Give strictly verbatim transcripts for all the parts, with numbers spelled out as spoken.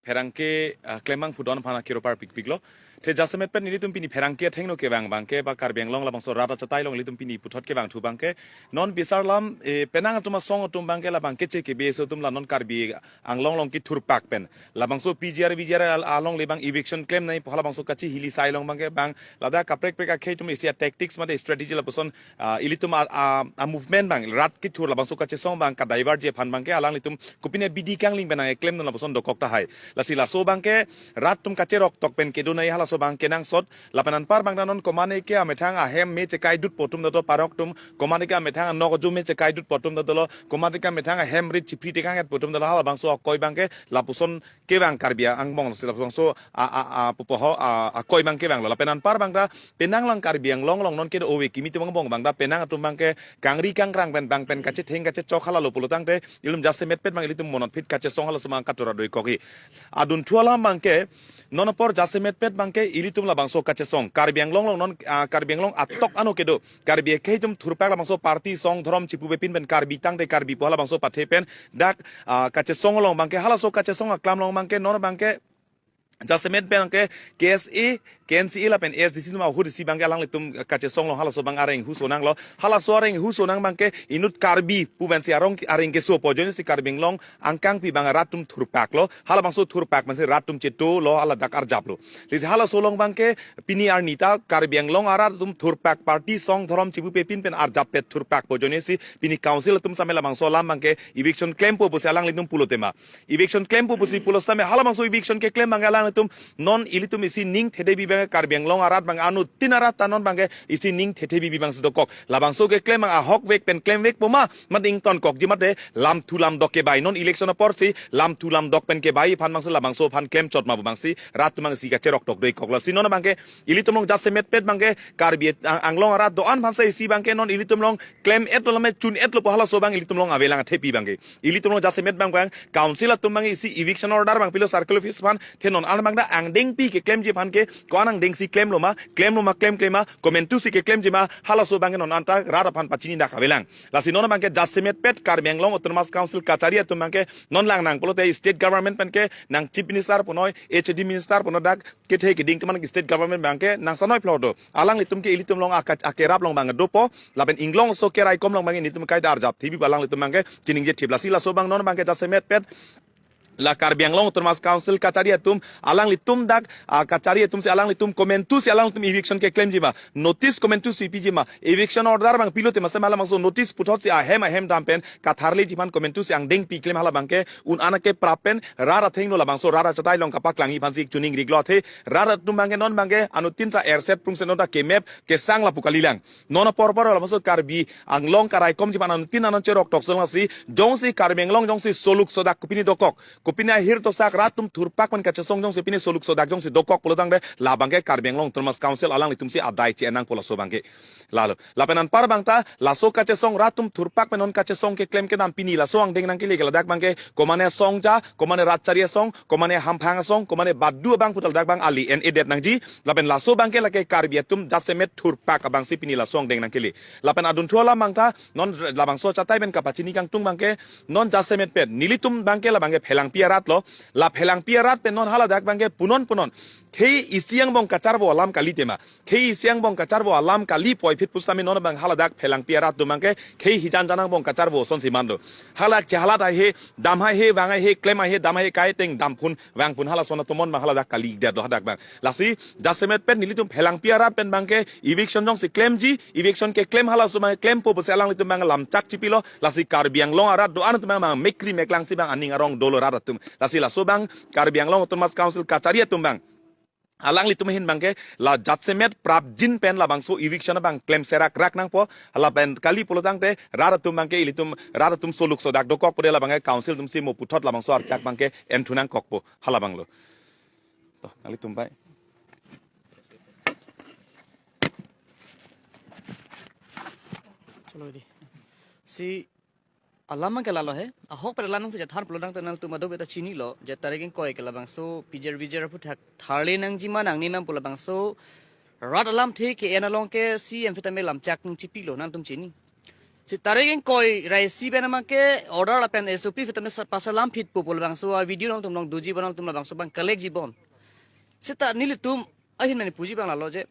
pherangke, ah, klembang phuton aphan akiro parpikpiklo. Te jasemet pen nelitum pini pherangke athengno kevang abangke ba Karbi Anglong labangso rat achatai along ilitum pini puthot kevangthu abangke non bisar alam, eh, penang atum asong atum abangke labang keche kebe aso atum la non Karbi Anglong along kethurpak pen labangso P G R V G R al-, along le bang eviction klemnei pu halabangso kachihili sai along abangke bang ladak kaprek prek akhei atum isi a-tactics mate strategy lapuson, ah, ilitum a, a, a-movement abang rat kethur labangso kachesong abang ka-divert ji aphan abangke alanglitum kopine abidi kangling pen nangklemdun lapuson dokok tahai. Lasi laso abangke rat atum kacheroktok pen kedonei halaso abang kenangsot. Lapen anpar abang ta non komatne ke amethang ahem me chekaidut pu atum ta do, parok atum komatne ke amethang anok ajo me chekaidut pu atum ta dolo, komatne ke amethang ahem rit chipri tekang-et pu atum ta dolo, halabangso akoi abangke lapuson kevang Karbi angbong si labangso a, a, a, pupo ho, a, akoi abang kevanglo. Lapen anpar abang ta penang lang Karbi Anglong along non kedo ove kimi atum angbong abang ta penang atum abangke kangri kangkrang pen bang pen kachetheng kachechok halalo pulotangte ilitum jasemet pen abang ilitum monot phit kachesong halaso abang katura doikok-i. Adunthu alam abangke non apor jasemet pen abangke ilitum labangso kachesong Karbi Anglong along non, ah, Karbi Anglong atok ano kedo Karbi akhei atum thurpak labangso party song dhorom chipupe pin pen Karbi tangte Karbi pu halabangso pathe pen dak, ah, kachesong along abangke halaso kachesong aklam along abangke non abangke jasemet pen ke K S A, K N C A lapen A S D C atum ahut isi abangke alanglitum kachesong along halaso abang areng huso nanglo. Halaso areng huso nang abangke inut Karbi pu pensi arong areng keso pu ajoine si Karbi Anglong angkangpi abang rat atum thurpaklo. Halabangso thurpak pensi rat atum chetolo, haladak arjaplo. Lasi halaso along abangke pini arni ta Karbi Anglong arat atum thurpak party song dhorom chipupe pin pen arjap pet thurpak pu ajoine si pini council atum same labangso alam abangke eviction klempo pusi alanglitum pulo tema. Eviction klempo pusi pulo same halabangso eviction keklem abangke alanglitum non ilitum isi ning thethepi abangke Karbi Anglong arat abang anuttin arat ta non abangke isi ning thethepi abang si dokok. Labangso keklem abang ahokvek pen klemvekpo ma, mate ingtonkokji mate lamthu lamdok kebai. Non election apor si lamthu lamdok pen kebai aphan abang si labangso aphan klemchot ma pu abang si rat atum abang isi kacheroktok doikoklo. Si non abangke ilitum along jasemet pen abangke Karbi Ang-, Anglong arat do-an aphan si isi abangke non ilitum along klem-etlo lame chun-etlo pu halaso abang ilitum along avelang athepi abangke. Ilitum along jasemet abang abang council atum abang isi eviction order abang pilo circle office aphan, the non an abang ta angdengpi keklemji aphan ke ko-an angdeng si klemlo ma, klemlo ma, klemkle ma, komantu si keklemji ma, halaso abangke non anta rat aphan pachini dak avelang. Lasi non abangke jasemet pen Karbi Anglong Autonomous Council kachari atum abangke non lang nang pulote state government pen ke nang chief minister punoi, H A D minister punoi dak kethe keding atum abangke state government abangke nang sanoi phlo do. Alanglitum ke ilitum along aka-, akerap along abang dopo, lapen inglong aso keraikom along abang ilitum kaita arjap thipi alanglitum abangke chiningje thip. Lasi laso abang non abangke jasemet pen la Karbi Anglong Autonomous Council kachari atum, alanglitum dak, ah, kachari atum si alanglitum komantu si alanglitum eviction keklemji ma, notice komantu si piji ma, eviction order abang pilo tema same halabangso notice puthot si ahem ahem dam pen katharleji aphan komantu si angdengpi klem hala abangke un-an akeprap pen rat athengno labangso rat achatai along kapaklangji aphan si chuning riklo athe rat atum abangke non abangke anuttin ta erset prungset non ta kemep kesang lapu kalilang. Non apor apor labangso Karbi Anglong karaikomji aphan anuttin anon cheroktok song lasi jongsi Karbi Anglong jongsi soluk sodak kopine dokok, kopine ahir tosak rat atum thurpak pen kachesong jongsi pine soluk sodak jongsi dokok pulotangte labangke Karbi Anglong Autonomous Council alanglitum si adai che-en nangpo laso abangke. Lalo lapen anpar abang ta laso kachesong rat atum thurpak pen non kachesong keklem kedam pini laso angdeng nangkele ke ladak abangke komatne asong ja, komatne rat chari asong, komatne hamphang asong, komatne badu abang pu ta ladak abang ali en edet nangji. Lapen laso abangke lake Karbi atum jasemet thurpak abang si pini laso angdeng nangkele. Lapen adunthu alam abang ta non labangso achatai pen kapachini kangtung abangke non jasemet pen nelitum abangke labangke Phelangpi arat lo. La Phelangpi arat pen non haladak abangke punon punon khei isi angbong kacharvo alam kali tema. Khei isi angbong kacharvo alam kali puvoiphit pusitame non abang haladak Phelangpi arat atum abangke khei hijan jan angbong kacharvo asonsi man do. Hala chehalat haihe, dam haihe, vang haihe, klem haihe, dam haihe, kaiteng damphun vangphun halason atum non abang haladak kali det do hadak abang. Lasi jasemet pen nelitum Phelangpi arat pen abangke eviction jongsi klemji, eviction keklem halaso abang klempo pusi alanglitum abang lamchak chipilo. Lasi Karbi Anglong arat do-an atum abang mekri meklang si abang aning arong dolo rat atum. Lasi laso abang Karbi Anglong Autonomous Council kachari atum abang alanglitum ahin abangke la jasemet prapjin pen labangso eviction abang klem serak rak nangpo. Lapen kali pulotangte rat atum abangke ilitum rat atum soluk sodak dokok pute labangke council atum si mo puthot labangso archak abangke enthu nangkokpo halabanglo. To nanglitum bai. Chalo di. Si alam abangke lalo he. Ahok pada alam nangphi than pulotangte nangtum ado beta chinilo. Je tarik ingkoi ke labangso P G R V G R aphuthak tharle nangji ma nangne nang pu labangso rat alamthe ke-en along ke C M phi tame lamchak nangchipilo nangtum chini. Si tarik ingkoi ra isi pen abangke order lapen S O P sitame sa-, pasalam phitpo pu labangso a-video nangtum nangdoji bon, nangtum labangso abang collect ji bon. Seta nelitum ahin mane puji abang lalo je,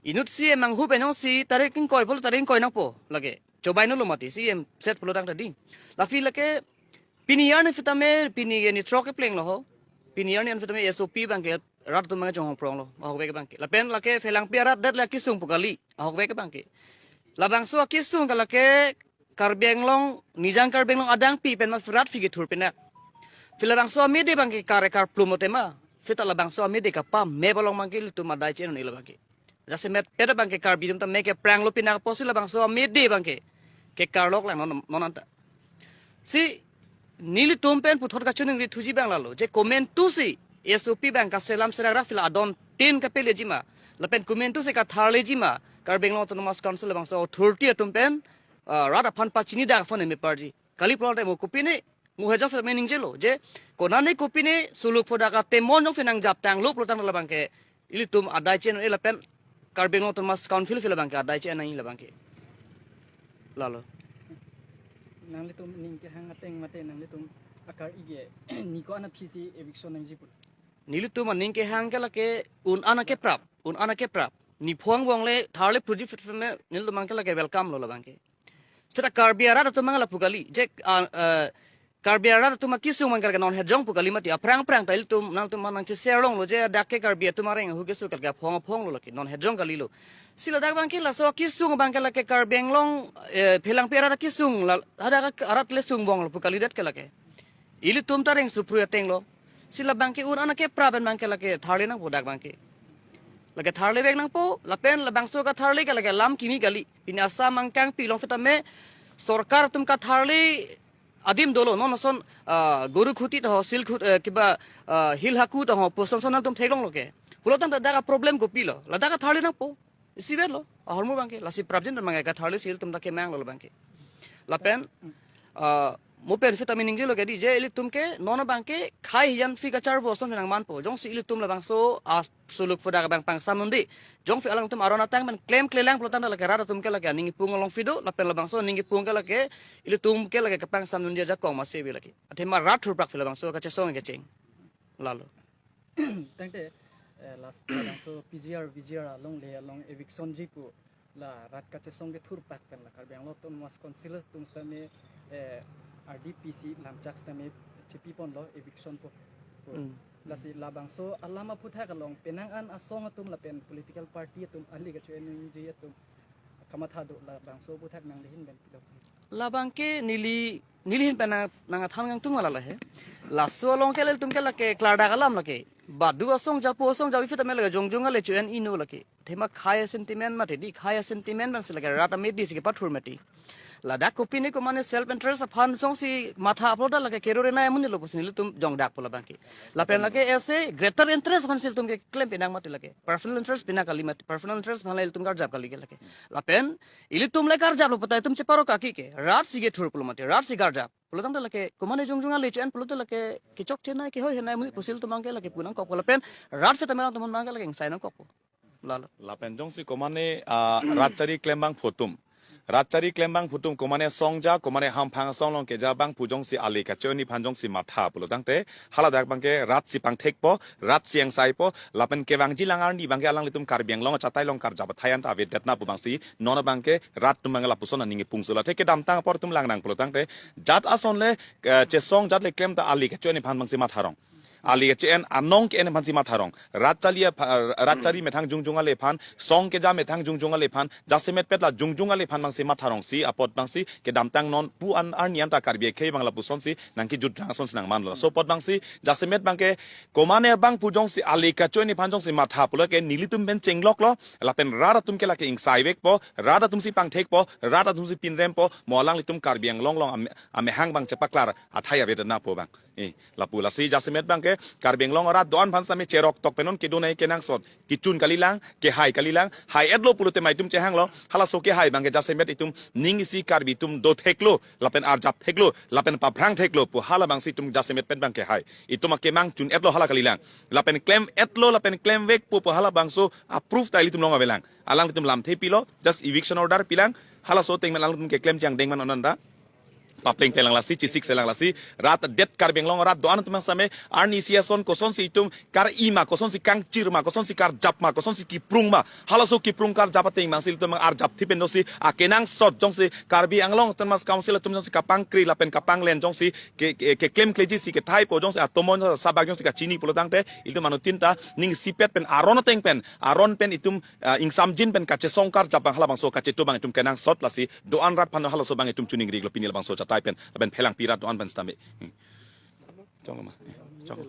inut C M manghu pen jongsi tarik ingkoi pulo tarik ingkoi nangpo lake. Chobai nolo mati C M set pulo tangte dei. Lasi lake pini arni sitame pini ke nithrok kepleng lo ho. Pini arni an sitame S O P abangke rat atum abangke chonghong prong lo, ahokvek abangke. Lapen lake Phelangpi arat det lake kesung pu kali, ahokvek abangke. Labangso akesung ke lake Karbi Anglong, Nijang Karbi Anglong adang pi pen ma rat phi kethur pinak. Phi labangso amede abangke kar-e karplum lo tema. Phi ta labangso amede kapamep along abangke ilitum adai che-en un-e labangke. Jasemet pet abangke Karbi atum ta me keprang lo pinak apotsi labangso amede abangke kekarlok lang non, non anta. Si nelitum pen puthot kachiningri thuji abang lalo je komantusi S O P abang kaselam serak ra phi la adon tin kapeleji ma, lapen komantusi katharleji ma Karbi Anglong Autonomous Council labangso authority atum pen, ah, rat aphan pachini dak phone me parji. Kali pulote mo kopine, mo hejok sitame ningjelo je konane kopine suluk phodak atemon jongsi nangjaptanglo pulotangte labangke ilitum adai che-en un-e lapen Karbi Anglong Autonomous Council phi labangke adai che-en nangji labangke. Lalo. Nanglitum aning kehang ateng mate nanglitum akar ige niko an aphisi eviction nangji pu. Nelitum aning kehang ke lake un-an akeprap, un-an akeprap. Niphong vong le tharle phuji phit phit le nelitum abangke lake welcome lo labangke. Seta Karbi arat atum abang lapu kali. Je, ah, eh, Karbi arat atum akesung abangke lake non hejong pu kali mati. Aphrang aphrang ta ilitum nangtum nangcheshare longlo je dak ke Karbi atum areng ahu keso ke lake aphong aphong lo lake. Non hejong kalilo. Si ladak abangke laso akesung abangke lake Karbi Anglong, eh, Phelangpi arat akesung la, hadak arat le sung vong lo pu kalidet ke lake. Ilitum ta reng suprui ateng lo. Si labangke un-an akeprap pen abangke lake tharle nangpo dak abangke. Lake tharlevek nangpo, lapen labangso katharle ke lake lam kimi kali. Pini Assam angkang pi along sitame sorkar atum katharle adim dolo, non ason, ah, Gurukhuti ta ho, Silkhut, eh, kiba, ah, Hilhaku ta ho, pu ason ason nangtum theklonglo ke. Pulotangte dak a-problem kopilo, ladak katharle nangpo. Isivet lo, ahormu abangke, lasi prapjin abangke katharle si ilitum ta kemang lo abangke. Lapen, ah, mo pen sitame ningjelo ke dei je ilitum ke non abangke khei hijan phi kacharvo ason nangmanpo. Jongsi ilitum labangso a suluk phodak abang pangsam un-e. Jongsi alangtum aron atang pen klemkle lang pulotangte lake rat atum ke lake aning kepung along phi do, lapen labangso aning kepung ke lake ilitum ke lake kepangsam un-e ajakong masi ave lake. Athema rat thurprak phi labangso kachesong kecheng. Lalo. Tangte, eh, last, labangso P G R, V G R along le along eviction ji pu la rat kachesong kethurprak pen la Karbi Anglong Autonomous Council atum sitame, eh, R D P C lamchak sitame chepi ponlo eviction pu, pu. Hmm. Lasi labangso alam aphuthak along penang an asong atum lapen political party atum ali kacho-en nangji atum kamatha do, labangso aphuthak nangli ahin pen pilo. Labangke neli, neli ahin pen nang, nangthan kangtung ala lahe. Laso along ke ilitum ke lake klardak alam lake. Badu asong japo asong japi sitame lake jongjong ale cho-en ino lake. Athema khei a-sentiment mati dei, khei a-sentiment abangsi lake rat amidi si kepathur mati. Ladak kopine komane self interest aphan jongsi matha apot lake kero rena amonit lo pusi nelitum jongdakpo labangke. Lapen lake ese greater interest aphansi ilitum keklem pinang mati lake. Personal interest pina kali mati, personal interest aphan le ilitum karjap kali ke lake. Lapen ilitum le karjaplo puta itum cheparo kaki ke. Rat si kethur pulo mati, rat si karjap. Pulotangte lake komane jongjong ale cho-en pulote lake kechok chenai kehoi henai amonit pusi ilitum abangke lake pu nangkokpo lapen rat sitame alangtum abangke lake ingsai nangkokpo. Lalo. Lapen jongsi komane, ah, rat chari klem abangphu atum. Rat chari klem abangphu atum komane songja, komane hamphang asong along keja abangphu jongsi ale kacho-en aphan jongsi matha pulotangte haladak abangke rat si pangthekpo, rat si ingsaipo, lapen kevangji lang arni abangke alanglitum Karbi Anglong achatai along karjap athai anta avedet na pu abangsi, non abangke rat atum abangke lapuson aning kepung sula. Athe kedamtang apor atum lang nang pulotangte, jat ason le, eh, chesong jat le klem ta ale kacho-en aphan abangsi matharong. Ale kacho-en anong ke-en aphansi matharong. Rat chali apha-, rat chari methang jongjong ale aphan, song keja methang jongjong ale aphan, jasemet pet la jongjong ale aphan abangsi matharong si, apot abangsi, kedamtang non pu an arni anta Karbi akhei abang lapusonsi, nangkejut rang asonsi nangmanlo. So apot abangsi, jasemet abangke, komane abangphu jongsi ale kacho-en aphan jongsi matha pulo ke nelitum pen chengloklo, lapen rat atum ke lake ingsaivekpo, rat atumsi pangthekpo, rat atumsi pinrempo, mo alanglitum Karbi Anglong along ame-, amehang abang chepaklar athai avedet na pu abang. Eh, lapu lasi jasemet abangke, Karbi Anglong arat do-an aphan sitame cherok tok pen non kedo nai kenangsot. Kechun kalilang, kehai kalilang, hai-etlo pulote maitum chehanglo, halaso kehai abangke jasemet itum ning isi Karbi atum do theklo, lapen arjap theklo, lapen paphrang theklo, pu hala abangsi itum jasemet pen abangke hai. Itum akemang chun-etlo hala kalilang. Lapen klem-etlo, lapen klemvekpo, pu hala abangso a-proof ta ilitum along avelang. Alanglitum lamthe pilo, just eviction order pilang, Halaso ateng pen alangtum keklem chang deng man onan ta. Papleng pelang lasi, chisik selang lasi, rat det Karbi Anglong arat do-an atum same, arnisi ason kosonsi itum kar-i ma, kosonsi kangchir ma, kosonsi karjap ma, kosonsi kiprung ma, halaso kiprung karjap ateng abangsi ilitum arjap thi pen dosi, akenangsot jongsi, Karbi Anglong Autonomous Council atum jongsi kapangkri lapen kapanglen jongsi, ke, ke, keklemkleji si kethaipo jongsi atomon sabak jongsi kachini pulo tangte, ilitum anuttin ta, ning isipet pen aron ateng pen, aron pen itum, ah, ingsamjin pen kachesong karjap abang halabangso kachetu abang itum kenangsot lasi do-an rat aphan halaso abang itum choningri lo pini labangso achatai pen lapen phelangpi rat do-an pen sitame. Hmm. Chong ma. Chong.